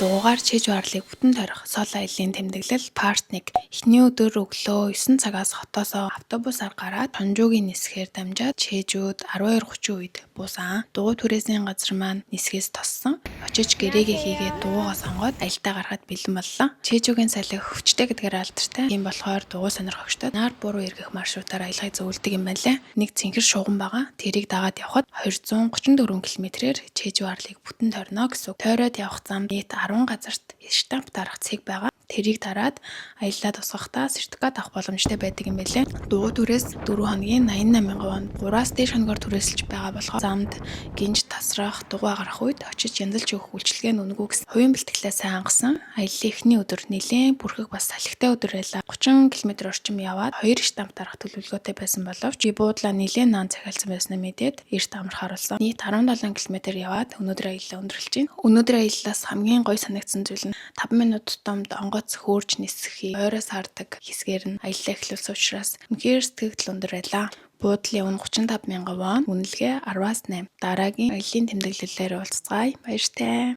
Дугуйгаар Чежу арлыг бүтэн тойрох соло аяллын тэмдэглэл part 1. Эхний өдөр өглөө 9 цагаас хотоосоо автобусаар гараад Чонжугийн нисэхээр дамжаад Чежуд 12:30 үед буусан. Дугуй түрээсийн газар маань нисгээс тоссон. Очиж гэрээгээ хийгээд дугуйгаа сонгоод аялдаа гарахад бэлэн боллоо. Чежугийн салхи хүчтэй гэдгээр алдартай. Тийм болохоор дугуй сонирхогчдод нар буруу эргэх маршрутаар аялахыг зөвлөдөг юм байна лээ. Нэг цэнхэр шугам байгаа. Тэрийг дагаад явхад 234 км-ээр Чежу арлыг бүтэн тойрно гэсэн үг. Тойроод явах замд нийт 10 газарт штамп дарах цэг байгаа. Тэрийг дараад аяллаа тусгахдаа сертификат авах боломжтой байдаг юм байлээ. Дугуй түрээс 4 хоногийн 88 мянган вон 3-аас дээш хоногоор түрээсэлж байгаа болохоор замд гинж тасрах, дугуй гарах үед очиж янзалж өгөх үйлчилгээ нь үнэгүй гэсэн. Хувийн бэлтгэлээ сайн хангасан. Аяллын эхний өдөр нэлээн бүрхэг, бас салхитай өдөр байлаа. 30 км орчим яваад 2 штамп дарах төлөвлөгөөтэй байсан боловч би буудлаа нэлээн наан захиалсан байснаа мэдээд эрт амрахаар болсон. Нийт 17 км яваад өнөөдөр аяллаа өндөрлөж байна. Өнөөдөр аяллаас хамгийн гоё санагдсан зүйл нь 5 минут тутамд онгоц хөөрч нисэхийг ойроос хардаг хэсгээр нь аяллаа эхлүүлсэн учраас үнэхээр сэтгэгдэл өндөр байлаа. Буудлын үнэ 35 мянган вон, үнэлгээ 10-аас 8. Дараагийн аяллын тэмдэглэлээр уулзацгаая. Баяртай.